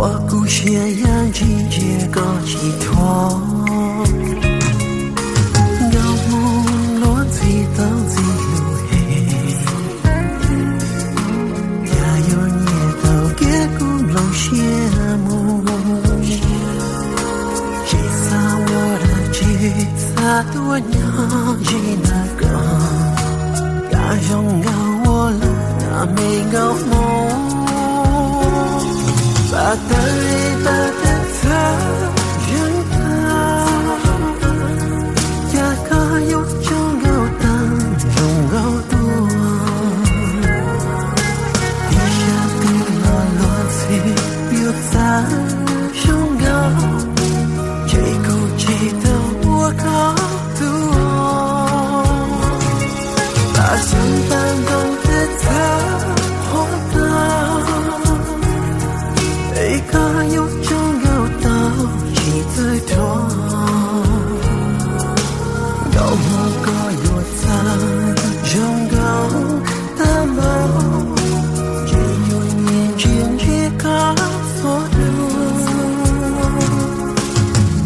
Ua kuv siab yam ntsis ntsia koj tsis thuam. Nkauj Hmoob luag ntxhi tau ntxhi lus es, cas yuav nyiam tau kiag kuv nplooj siab mus. Tsis xav ua dab tsi, xav tuaj nyob ze ntawm koj. Cas zoo nkauj ua luaj na me nkauj Hmoob. Pab tawv li pab twb txhawj zeeg tag, cas koj yuav tsaug nkauj tag zoo nkauj tuaj. Ib zaj twg los luag ntxhi yuav txawj zoo nkauj, ces kuv tsis tau ua koj tus. Pab xyoob pab ntoo twb txhawj qhuav tag, es koj yuav tsaug nkauj tau tsis txawj thuam. Nkauj Hmoob koj yuav txawj zoo nkauj tag npaum, ces yuav nyiam ntsia ntsia koj txhua lub.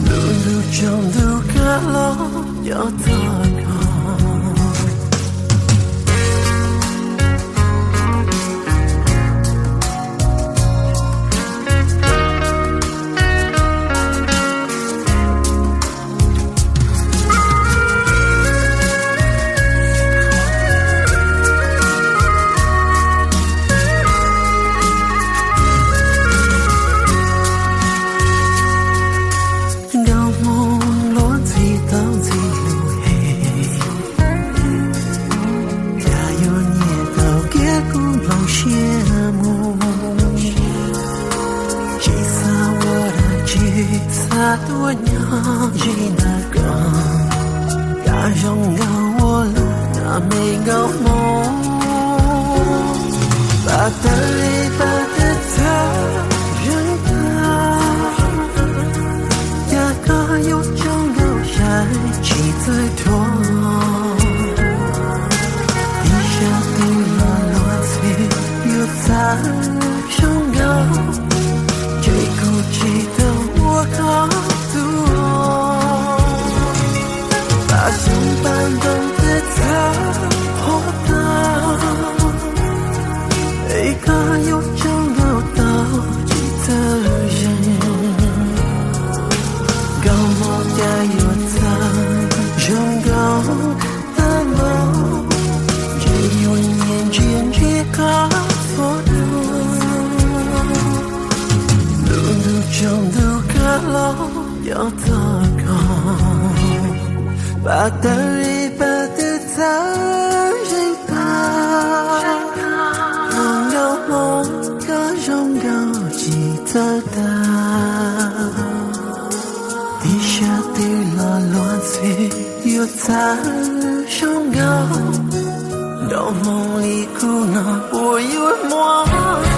Lub ntuj tsaus ntuj kav los cov txog koj. Nkauj Hmoob luag ntxhi tau ntxhi lus es, cas yuav nyiam tau kiag kuv nplooj siab mus. Tsis xav ua dab tsi, xav tuaj nyob ze ntawm koj. Cas zoo nkauj ua luaj na me nkauj Hmoob. Pab tawv li pab twb txhawj zeeg tag, cas koj yuav tsaug nkauj sai tsis txawj thuam. Ib zaj twg los luag ntxhi yuav txawj zoo nkauj, ces kuv tsis tau ua koj tus. Pab xyoob pab ntoo twb txhawj qhuav tag, es koj yuav tsaug nkauj tau tsis txawj zeeg. Nkauj Hmoob cas yuav txawj zoo nkauj tag npaum, ces yuav nyiam ntsia ntsia koj txhua lub. Lub ntuj tsaus ntuj kav los cov txog koj. Pab tawv li pab twb txhawj zeeg tag, nkauj Hmoob koj zoo nkauj tsis txawj tag. Ib zaj twg los luag ntxhi yuav txawj zoo nkauj, nrog Hmoob li kuv no puas yuav muaj.